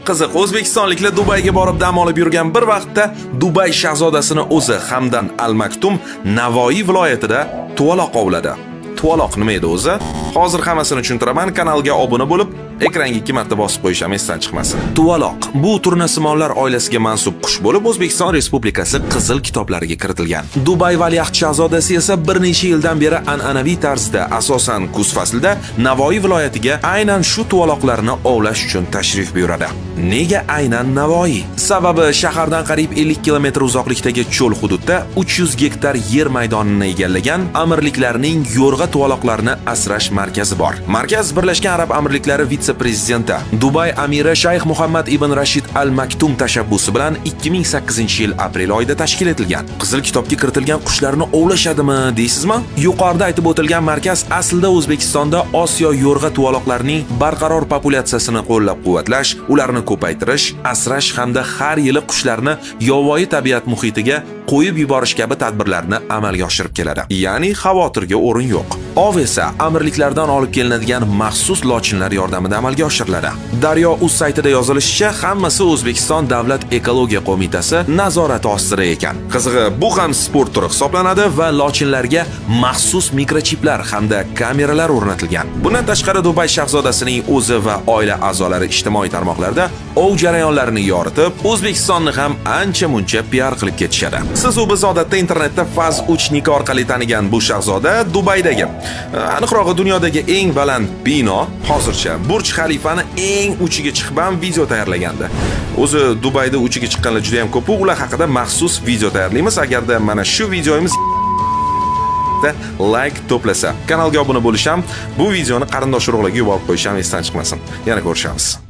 Qiziq, o'zbekistonliklar Dubayga borib dam olib yurgan bir vaqtda Dubay shahzodasini o'zi Hamdan Al Maktum Navoiy viloyatida tuvaloq ovladi. Tuvaloq nima edi o'zi? Hozir hammasini tushuntiraman. Kanalga obuna bo'lib, ekranga 2 marta bosib qo'yish ham esdan chiqmasin. Tuvaloq bu turnasimonlar oilasiga mansub qush bo'lib, O'zbekiston Respublikasi Qizil kitoblariga kiritilgan. Dubay valiahd shahzodasi esa bir necha yildan beri an'anaviy tarzda, asosan kuz faslida Navoiy viloyatiga aynan shu tuvaloqlarni ovlash uchun tashrif buyuradi. Nega aynan Navoiy? Sababi shahardan qariyb 50 kilometr uzoqlikdagi cho'l hududda 300 gektar yer maydonini egallagan amirliklarning yo'rg'a tuvaloqlarini asrash markazi bor. Markaz Birlashgan Arab Amirliklari vitse-prezidenti Dubay amiri Shayx Muhammad ibn Rashid Al Maktum tashabbusi bilan 2008-yil aprel oyida tashkil etilgan. Qizil kitobga kiritilgan qushlarni ovlashadimi deysizmi? Yuqorida aytib o'tilgan markaz aslida O'zbekistonda Osiyo yo'rg'a tuvaloqlarining barqaror populyatsiyasini qo'llab-quvvatlash, ularni ko'paytirish, asrash hamda har yili qushlarni yovvoyi tabiat muhitiga qo'yib yuborish kabi tadbirlarni amalga oshirib keladi. Ya'ni xavotirga o'rin yo'q. Ov esa amirliklardan olib kelinadigan maxsus lochinlar yordamida amalga oshiriladi. Daryo uz saytida yozilishicha, hammasi O'zbekiston Davlat ekologiya qo'mitasi nazorati ostida ekan. Qizig'i, bu ham sport turi hisoblanadi va lochinlarga maxsus mikrochiplar hamda kameralar o'rnatilgan. Bundan tashqari Dubay shahzodasining o'zi va oila a'zolari ijtimoiy tarmoqlarda ov jarayonlarini yoritib, O'zbekistonni ham ancha-muncha PR qilib ketishadi. Siz u biz odatda internetda Faz 3 niki orqali tanigan bu shahzoda Dubaydagi, aniqrog'i dunyodagi eng baland bino, hozircha Burj Xalifani eng uchiga chiqib ham video tayyorlagandi. O'zi Dubayda uchiga chiqqanlar juda ham ko'p, ular haqida maxsus video tayyorlaymiz. Agarda mana shu videomiz like to'plasa, kanalga obuna bo'lish ham, bu videoni qarindosh urug'larga yuborib qo'yish ham esdan chiqmasin. Yana ko'rishamiz.